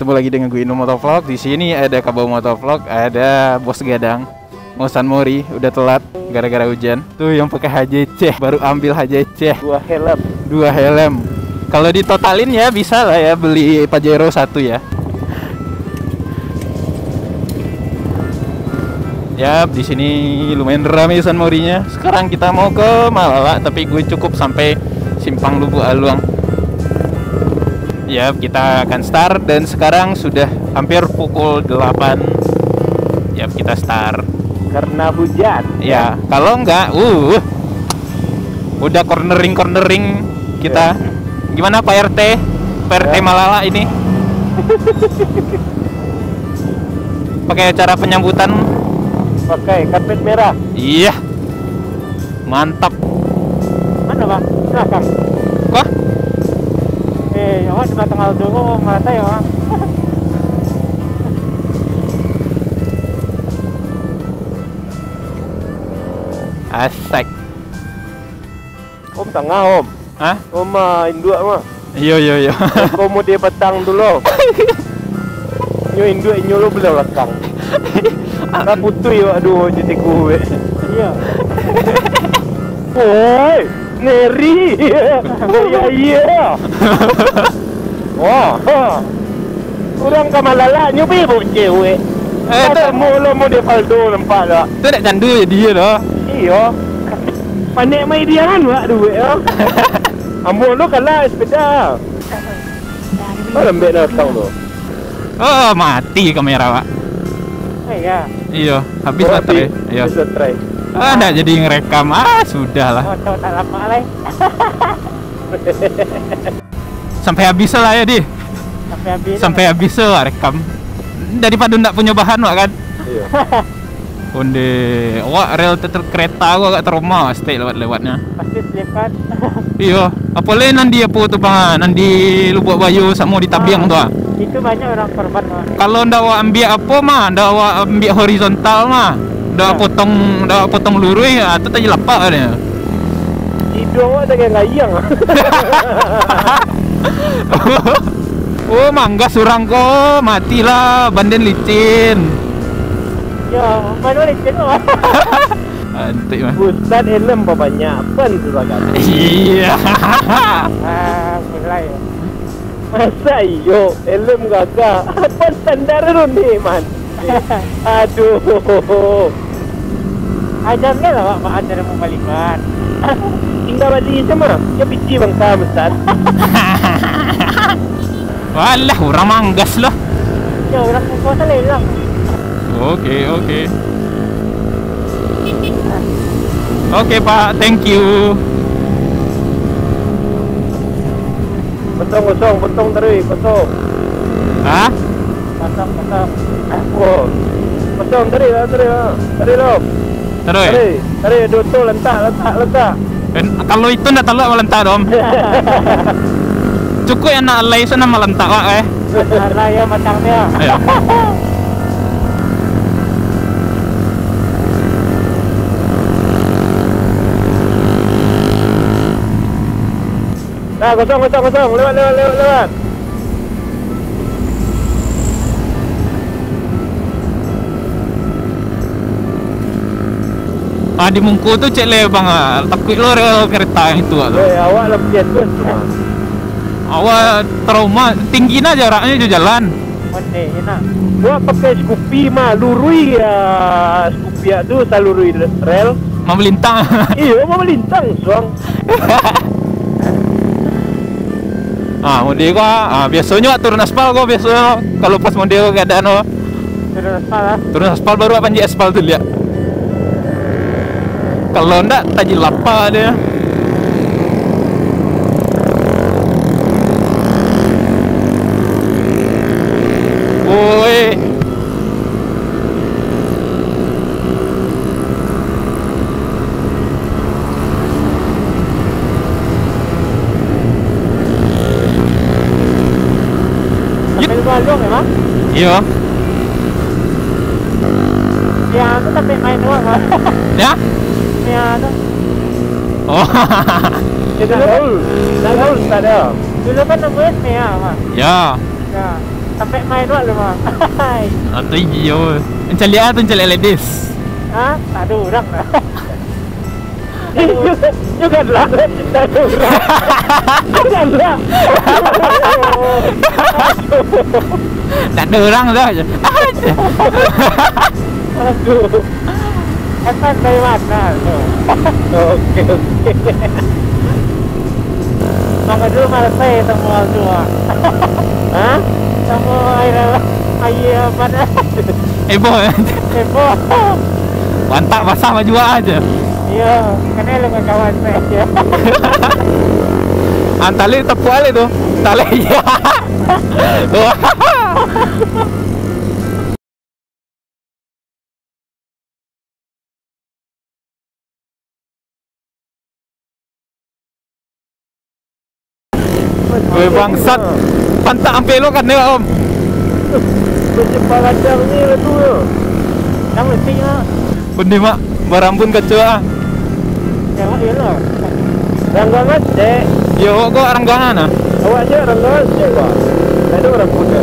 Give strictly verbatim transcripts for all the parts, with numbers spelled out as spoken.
Lagi dengan Guino Motovlog. Di sini ada Kabau Motovlog, ada Bos Gadang. Ngosan Mori udah telat gara-gara hujan. Tuh yang pakai H J C, baru ambil H J C. Dua helm. Dua helm. Kalau ditotalin ya bisa lah ya beli Pajero satu ya. Yap, di sini lumayan ramai San Morinya. Sekarang kita mau ke Malala, tapi gue cukup sampai Simpang Lubuk Aluang. Yap, kita akan start dan sekarang sudah hampir pukul delapan. Yap, kita start. Karena hujan. Ya, kalau enggak, uh, udah cornering-cornering kita. Ya. Gimana Pak R T? Pak R T Ya. Malala ini. Pakai acara penyambutan. Pakai karpet merah. Iya. Mantap. Mana, Bang? Belakang. Wah. Eh, awak di belakang Aldo kok merata ya, Bang? Asik. Om tangah, Om. Hah? Om, ah, induak mah. Iyo, iyo, iyo. Kau mau dia patang tu lo. Nyo induak, inyo lo belah belakang. Lah putuih awak duo je tigo wek. Iya. Oi, ngeri. Oh, iya, iya. Wah, ha. Urang ka Malala nyo bebok cewek. Eh, tu Samo lo model Faldo nampak tak? Tu nak candu jadi ye doh. Iyo. Panek mai dia kan buat duit yo. Ambo lo kalah sepeda. Mana lembek nak datang tu? Oh, mati kamera, Pak. Eh, ya. Iyo, habis Oh, baterai. habis. Iyo. Habis baterai. Ah, ndak jadi ngerekam. Ah, sudahlah. Foto tak lama lah. Sampai habis lah ya, Di. Sampai habis. Sampai habis lah rekam. Daripada ndak punya bahan, Wak, kan? Iya. Onde, awak rel ter-, ter-, kereta awak agak trauma, setiap lewat-lewatnya. Pasti slip kan? Iyo, apalagi nan di apo tu, Bang, nan di Lubuak Bayo samo di Tabiang Ah, tu, ah. Itu banyak orang korban, Bang. Kalau ndak awak ambiak apo mah, ndak awak ambiak horizontal mah, ndak Ya. potong, ndak potong luruih, ah, tu tadi lapak dia. Hidung awak dah gayang-gayang. Oh, manggas urang ko, matilah, banden licin. Ya, mana licin tu? Antik mah. Ustaz helm babanyak, ban tu bagai. Iya. Ah, mulai. Masa iyo, helm gagah. Ban standar tu ni, man. Aduh. Ajar lah, Pak, Pak, ajar mau balikan. Tinggal balik je mah. Dia piti bangka, Ustaz. Walah, urang manggas lah. Ya, urang kuasa lah hilang. Oke, oke. Oke, Pak, thank you. Kosong, kosong, kosong tadi, kosong. Hah? Kosong, kosong. Oh. Kosong, tadi lah, tadi lah. Tadi lah. Tadi. Tadi, tadi, duo tu, lentak, lentak, lentak. Eh, kalau itu ndak talok malentak, Dom. Cukuik anak alai sana malentak, Wak, eh. Alai ya, matang dia. Ayo. Nah, kosong, kosong, kosong. Lewat, lewat, lewat, lewat. Ah, di muko tu cek le, Bang, ah. Takuik lo rel kereta yang itu, ah, tu. Weh, awak lah pian tu, ah. Awak trauma, tinggi nah jaraknya jo jalan. Ondeh, enak. Awak pakai Scoopy mah, luruih, ah, Scoopy tu saluruih rel. Mamalintang. Iyo, mamalintang, suang. Ah, mode ko, ah, biasonyo turun aspal ko, biasonyo kalau pas mode ko keadaan ko. Turun aspal lah. Turun aspal baru panjak aspal tu liak. Kalau ndak, tajilapa dia. Woi. Sampai Lubuak Aluang ya, Bang? Iyo. Ya, aku sampai main doang, Bang. Ya? Ya, tu. Oh. Kita tahu. Tahu, tak ada. Dulu kan namanya Mea, Bang. Ya. Ya. Sampai main wak lu, Bang. Hai. Ah, tu iyo. Encaliak ah tu, encaliak ladies. Ha? Tak ada orang lah. Juga lah. Tak ada orang. Juga lah. Tak ada orang tu aja. Aduh. Etan dari mana tu? Oke, oke. Mangadu malasai samo tu, ah. Ha? Samo aia, aia panas. Heboh, eh? Heboh. Pantak basah baju aja. Iyo, kanai lah kawan saya. Antali tepuak alih tu. Tali. Wah. Weh, bangsat. Pantak ampek lo kan dia, Om. Macam paladang ni lah tu. Nama sih, Mak? Undi, Mak. Barambun kaco ah. Tengok je lah. Ranggangan, dek. Yo, awak ko ranggangan ah. Awak je ranggangan, dek, Pak. Tak ada orang muda.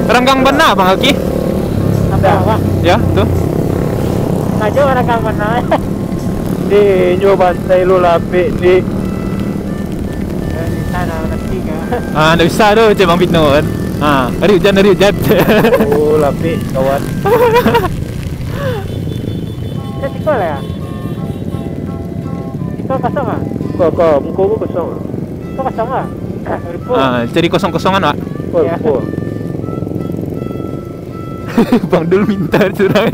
Ranggang bana, Bang Alki? Apa, Bang? Ya, tu. Sajo ranggang bana. Ni, nyo bantai lo lapek, ni. Eh, bisa dah, nanti ke? Ah, ndak bisa tu, cek Bang Pino kan. Ah, hari hujan, hari hujan. Oh, lapek, kawan. Dah siko lah ya? Siko kosong ah? Ko, ko, muko ko kosong. Ko kosong ah? Rupo. Ah, cari kosong-kosongan, Wak. Ko, ya. Rupo. Bang Dul minta surang.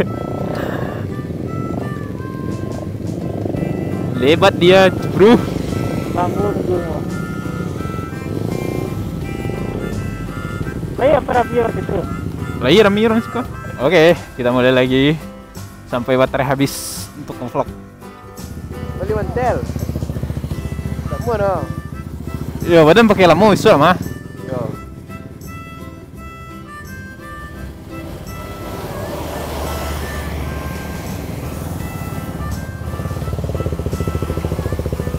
Lebat dia, bro. Bangun dulu. Ayo, para viewer gitu. Lah, iya, rami urang siko. Oke, kita mulai lagi. Sampai baterai habis untuk nge-vlog. Bali mantel. Tak muat dah. Yo, badan pakai lamo isuak mah. Yo.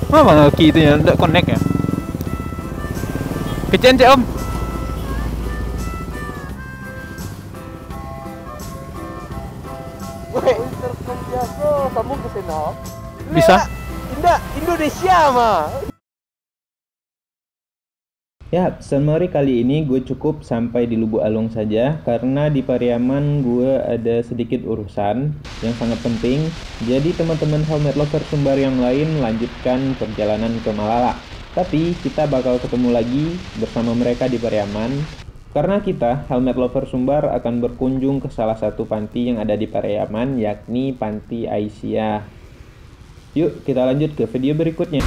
Mana Bang Alki tu ya? Ndak connect ya? Kecen cek, Om. Weh, terkon biaso, sambung ke sana. Bisa? Indak, Indonesia mah. Ya, summary kali ini gue cukup sampai di Lubuk Alung saja, karena di Pariaman gue ada sedikit urusan yang sangat penting. Jadi teman-teman Helmet Lover Sumbar yang lain lanjutkan perjalanan ke Malala. Tapi kita bakal ketemu lagi bersama mereka di Pariaman, karena kita, Helmet Lover Sumbar, akan berkunjung ke salah satu panti yang ada di Pariaman, yakni Panti Aisyah. Yuk, kita lanjut ke video berikutnya.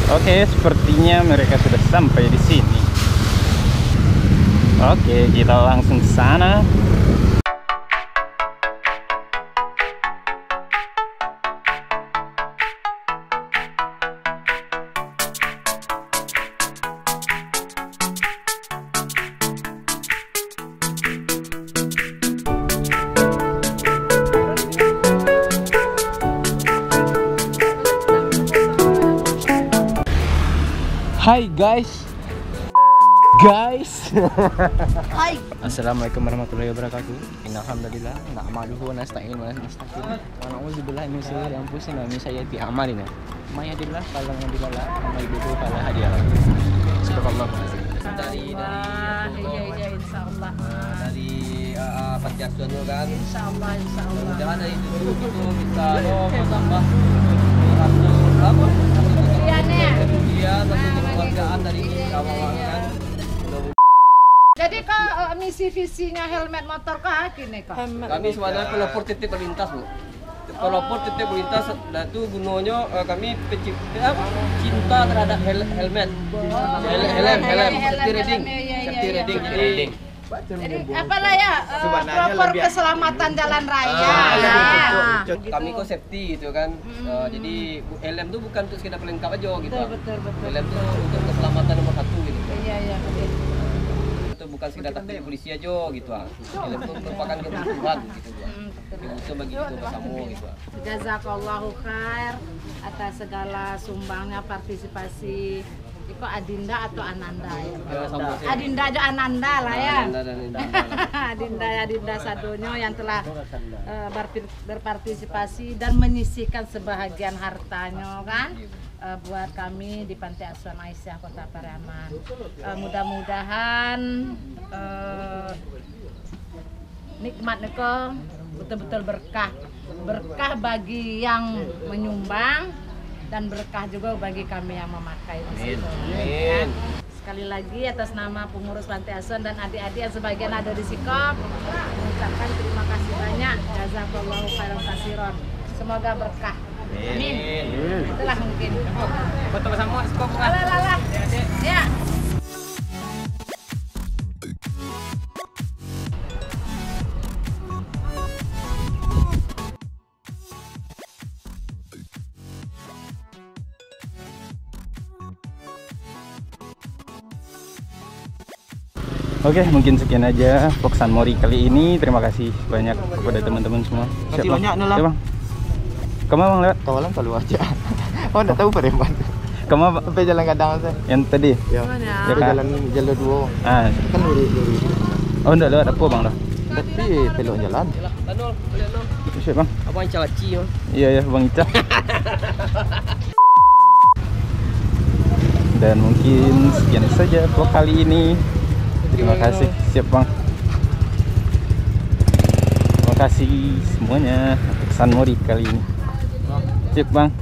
Oke, sepertinya mereka sudah sampai di sini. Oke, kita langsung ke sana. Hai guys. Guys. Hai. Assalamualaikum warahmatullahi wabarakatuh. Innal hamdalillah, nahmaduhu wa nasta'inuhu wa nastaghfiruh. Wa na'udzubillahi min syururi anfusina wa min sayyiati a'malina. May yahdihillahu fala mudhillalah, wa may yudlil fala hadiyalah. Sadaqallahul azim. Dari, dari, iya, iya, insyaallah. Eh, dari, eh, eh, panti asuhan tu kan. Insyaallah, insyaallah. Mudah-mudahan dari itu kita bisa, oh, tambah satu, apa? Satu kebahagiaan, satu kekeluargaan dari awak-awak kan. Jadi, ko, eh, misi visinya helmet motor ko, ah, kini ko? Kami sebenarnya pelopor titik berlintas, Bu. Pelopor titik berlintas, dan itu gunanya, eh, kami pencipta, apa, cinta terhadap hel-, helmet. Hel-, helm, helm, safety riding. Iya, iya, iya, iya. Safety riding. Jadi, jadi, apalah ya, eh, pelopor keselamatan jalan raya. Ah, iya, betul, betul. Kami kok safety gitu kan. Eh, jadi, bu-, helm tu bukan untuk sekedar pelengkap aja gitu. Betul, betul, betul. Helm tu untuk keselamatan nomor satu gitu. Iya, iya, betul. Itu bukan sekedar taktik polisi aja gitu, ah. Helm tu merupakan kebutuhan gitu, Bu. Hmm, betul. Kebutuhan bagi kita bersama gitu, ah. Jazakallahu khair atas segala sumbangnya, partisipasi Iko Adinda atau Ananda, ya? Adinda jo Ananda lah, ya. Adinda, Adinda sadonyo yang telah, eh, berpir-, berpartisipasi dan menyisihkan sebahagian hartanyo, kan, eh, buat kami di Panti Asuhan Aisyah Kota Pariaman. Eh, mudah-mudahan, eh, nikmat niko betul-betul berkah. Berkah bagi yang menyumbang dan berkah juga bagi kami yang memakai di situ. Amin. Sekali lagi, atas nama pengurus Panti Asuhan dan adik-adik yang sebagian ada di siko, mengucapkan terima kasih banyak. Jazakallahu khairan kasiron. Semoga berkah. Amin. Amin. Itulah mungkin. Foto bersama, skop, Bang. Alah, alah, alah. Ya, Dek. Ya. Oke, mungkin sekian aja vlog San Mori kali ini. Terima kasih banyak kepada teman-teman semua. Makasih banyak, Nul, lah. Ya, Bang. Kama, Bang, lewat? Kawalan kaluar aja. Oh, ndak tahu Pariaman. Kama, Bang? Sampai Jalan Gadang saja. Yang tadi? Ya. Mana? Ya, sampai Kak. Jalan, jalur dua. Ah. Kan lurus, lurus. Oh, ndak lewat apa, Bang, dah? Tapi pelok jalan. Yalah, Tanul, balik, Tanul. Siap, Bang. Abang Ica Laci, Bang. Iya, iya, Bang Ica. Dan mungkin sekian saja vlog kali ini. Terima kasih. Siap, Bang. Terima kasih semuanya untuk San Mori kali ini. Siap, Bang.